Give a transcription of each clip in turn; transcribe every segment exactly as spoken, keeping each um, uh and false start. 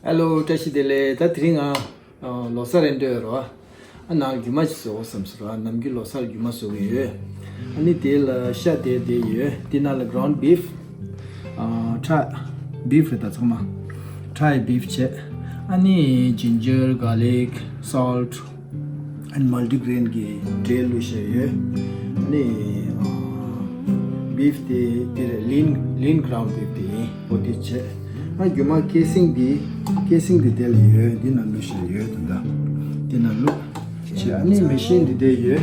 ཧེ་ལོ། བཀྲ་ཤིས་བདེ་ལེགས། ད་དེ་རིང་ང་ཨ་ལོ་གསར་རེད་འདོད་རོ། ཨ་ནང་རྒྱུ་མ་ཅིག་བཟོ་དགོས་བསམ་སོང་ར། ནམ་རྒྱུན་ལོ་གསར་རྒྱུ་མ་བཟོ་གི་ཡོད། ཨ་ནི་དེ་ལ་ཤ་དེ་དེ་ཡོད། དེ་ནང་ལ་ground beef ཨ་try beef རེད། ད་ཚང་མ་try beef བྱས། ཨ་ནི་ginger, garlic, salt and multigrain གི་འབྲས་བླུགས་བཞག་ཡོད། ཨ་ནི་beef དེ་དེ་རེད། lean lean ground beef དེ་ཡིན། པོ་དེ་བྱས། ཨ་རྒྱུ་མ་casing དེ་casing དེ་དེ་ལ་ཡོད། འདི་ནང་བླུགས་བཞག་ཡོད། ད་ལྟ་འདི་ནང་བླུགས་བྱས། ཨ་ནི་machine དེ་དེ་ཡོད།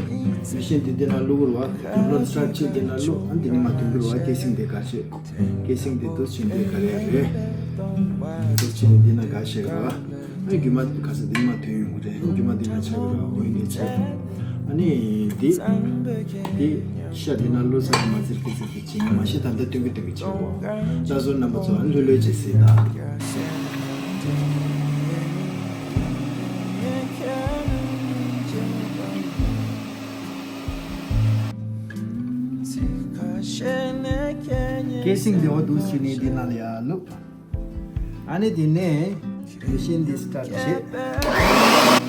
machine དེ་འདི་ནང་བླུགས་རོགས། དུག་སློག་start བྱས་འདི་ནང་བླུགས། ཨ་འདི་ནི་མ་འཐུང་གི་རོགས། casing དེ་ག་བྱས། casing དེ་འདུག་བྱས་འདི་ག་རེ་རེད། འདུག་བྱས་འདི་ནང་ག་བྱས་རོགས། ཨ་རྒྱུ་མ་ག་ས་འདི་མ་ཐོན་ཡོང་གི་རེད། རྒྱུ་མ་འདི་མ་ཆགས་ཀྱི་རེད། འོ་ཡིན་ནའི་ཆགས། ཨ་ནི་འདི་འདི་ཤ་འདི་ན་བླུགས་ཚར། མ་ཟེར་གི་ཟེར་གི་བྱེད། མ་གཞི་ད་ལྟ་སྟོན་གི་སྟོན་གི་བྱེད་གོ། ད་སོ་རྣམ་པ་ཚོ་ཨ་ལྷོད་ལྷོད་བྱེད་སྲིད་ད། casing དེ་འོ་འདུག་བྱས་ནས་འདི་ནང་ལ་ཡར་བླུགས། ཨ་ནི་དེ་ནས་machine འདི་start བྱེད།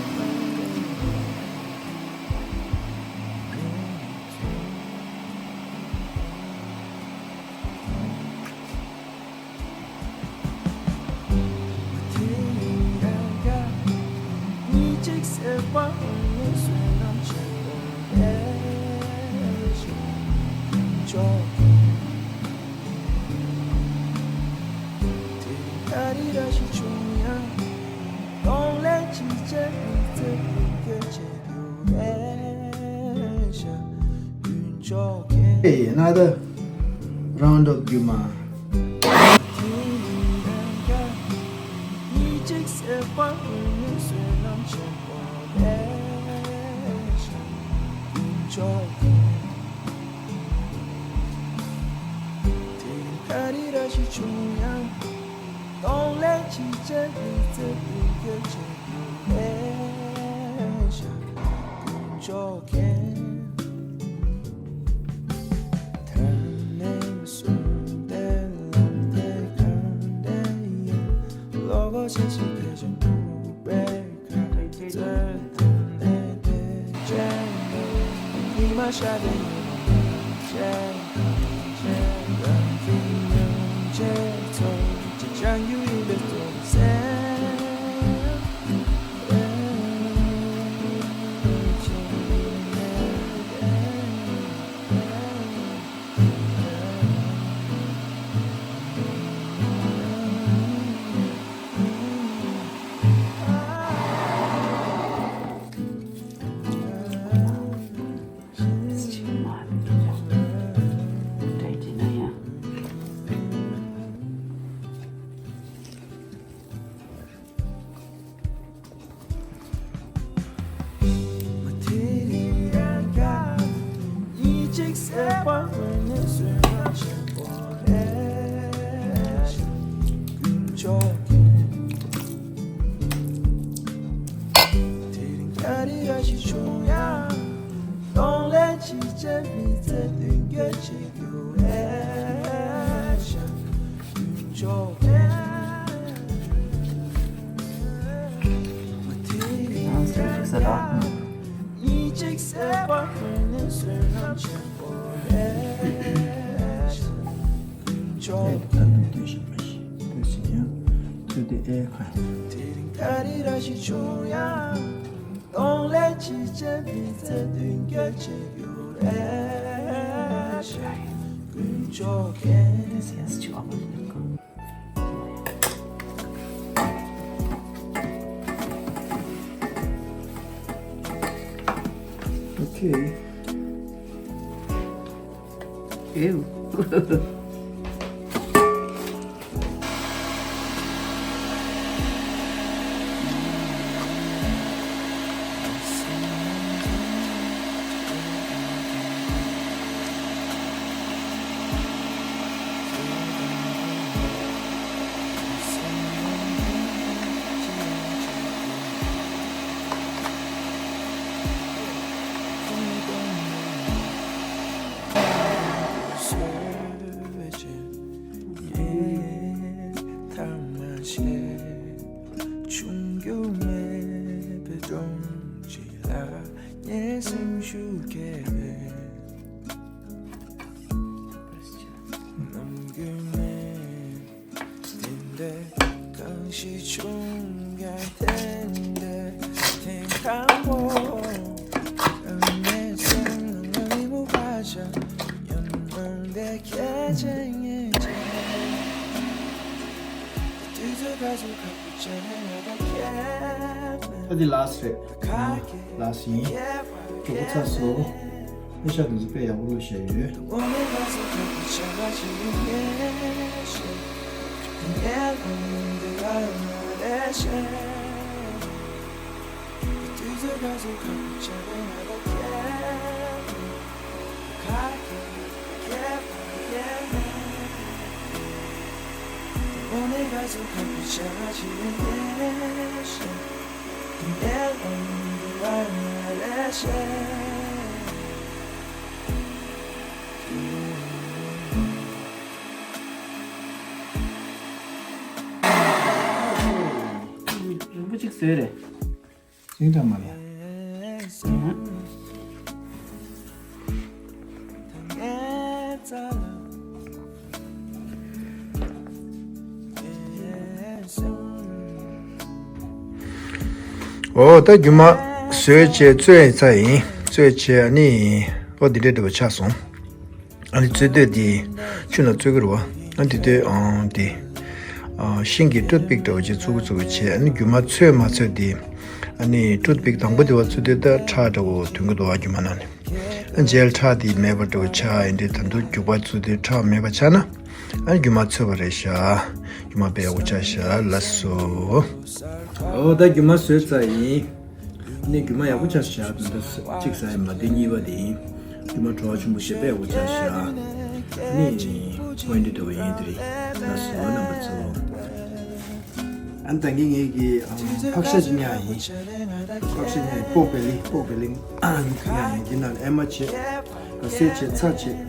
Hey, another round of རྒྱུ་མ། Okay. Ew. ངའི་སེམས་ཤུགས་སྐྱེད་པའི་ནམ་རྒྱུན་མེད། དེ་འདྲའི་གང་ཞིག་བྱུང་ཡང་དེ་འདྲའི་དེ་དང་པོ། ངའི་སེམས་ལ་ང་མི་མོ་བ་ཞག་ཉོན་མོངས་དེ་ཁྱེད་ཅན་ངེས་ཅན། དུས་ཚོད་ག་ཚོད་ཁ་པོ་བྱས་ནས་ང་དང་ཁྱད་པར། ད་འདི་ལ་སི་ཊི་རེད། ལ་སི་ཊི་ཡིན། གྲོགས་པོ་ཚ་སོ། ཨེ་ཤ་དུ་ཚོ་དཔེ་ཡག་པོ་བླུགས་བཞག་ཡོད། རིང་པོ་གཅིག་བཟོས་རེད། ཅིང་ཀྲང་མ་ལ། འོ་ད་རྒྱུ་མ་བཟོས་བྱས་བཙོས་ཚར་ཡིན། བཙོས་བྱས་ཨ་ནི་ཨོ་འདི་འདྲ་འདྲ་པོ་ཆགས་སོང་། ཨ་ནི་བཙོས་དུས་དེ་ཆུ་ནང་བཙོས་ཀྱི་རེད་བ། ཨ་དེ་དུས་ཨང་དེ་ཨ་ཤིང་གི་ཊུ་ཐ་པིག་འདྲ་བོ་ཅིག་བཙུགས་བཙུགས་བྱས། ཨ་ནི་རྒྱུ་མ་ཚོས་མ་ཚོས་དེ་ཨ་ནི་ཊུ་ཐ་པིག་དང་པོ་དེ་བ་བཙུགས་དུས་ད་ཁྲག་འདྲ་བོ་ཐོན་གྱི་འདུག་བ། རྒྱུ་མ་ནང་ནས་ཨ་རྗེས་ཁྲག་དེ་མེད་པ་འདྲ་བོ་ཆགས། ཨ་འདི་ད་དུང་རྒྱུ་མ་བཙུགས་དུས་ཁྲག་མེད་པ་ཆགས་ན་ཨ་ནི་རྒྱུ་མ་ཚོས་པ་རེད་ཤག་རྒྱུ་མ་དཔེ་ཡག་པོ་ཆགས་ཤག་ལགས་སོ། ཨོ་ད་རྒྱུ་མ་བཟོས་ཚར་ཡིན། ནི་རྒྱུ་མ་ཡག་པོ་ཆགས་ཤག་འདི་གཅིག་ཟ་ཡ་མ་འདི་གཉིས་པ་དེ་ཡིན། རྒྱུ་མ་བྲོ་བ་ཆེན་པོ་ཞེ་དྲག་ཡག་པོ་ཆགས་ཤག་ནི་ཕོ་ཡིན་འདི་འདྲ་བ་ཡིན་དེ་རེད། ལགས་སོ་རྣམ་པ་ཚོ། ཨ་ནི་ད་གིན་ངེད་ཀྱིས་ཨམ་ཕག་ཤ་ཅིག་ཉར་ཡིན། ཕག་ཤ་ཉར་ཡིན། པོག་པེ་ལི། པོག་པེ་ལི་ཉར་ཡིན། འདི་ནང་ལ་ཨེ་མ་བྱས། ག་སེ་བྱས། ཚྭ་བྱས།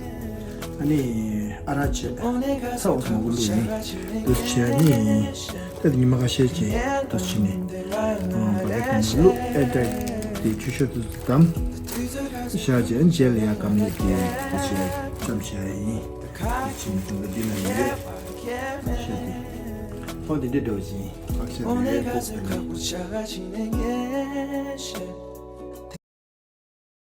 ཨ་ནི་ཨ་རག་བྱས། ཚྭ་འོ་ཙམ་མང་པོ་བླུགས་ཡིན། འདུག་སེ་བྱས་ཨ་ནི། ད་དེ་ཉི་མ་ཁ་ཤས་ཅིག་འདུག་སེ་བྱས་ནས། ཨ་བ་ག་གང་བླུགས། ཨེར་ཊའིཊ་དེ་ཆུ་ཤོག་ཏུ་བསྡམས། བཞག་བྱས་རྗེས་ལ་ཡར་སྒམ་ལས་ཀྱི་འདུག་སེ་བྱས་བཀྲམ་བཞག་ཡིན། འདུག་སེ་བྱས་ནས་འདི་ལ་ཡོད། ཤ་དེ། ཨོ་དེ་འདྲ་འདྲ་བོ་ཅིག་ཕག་ཤ་དེ་ཡོད། པོག་པེ་ལི།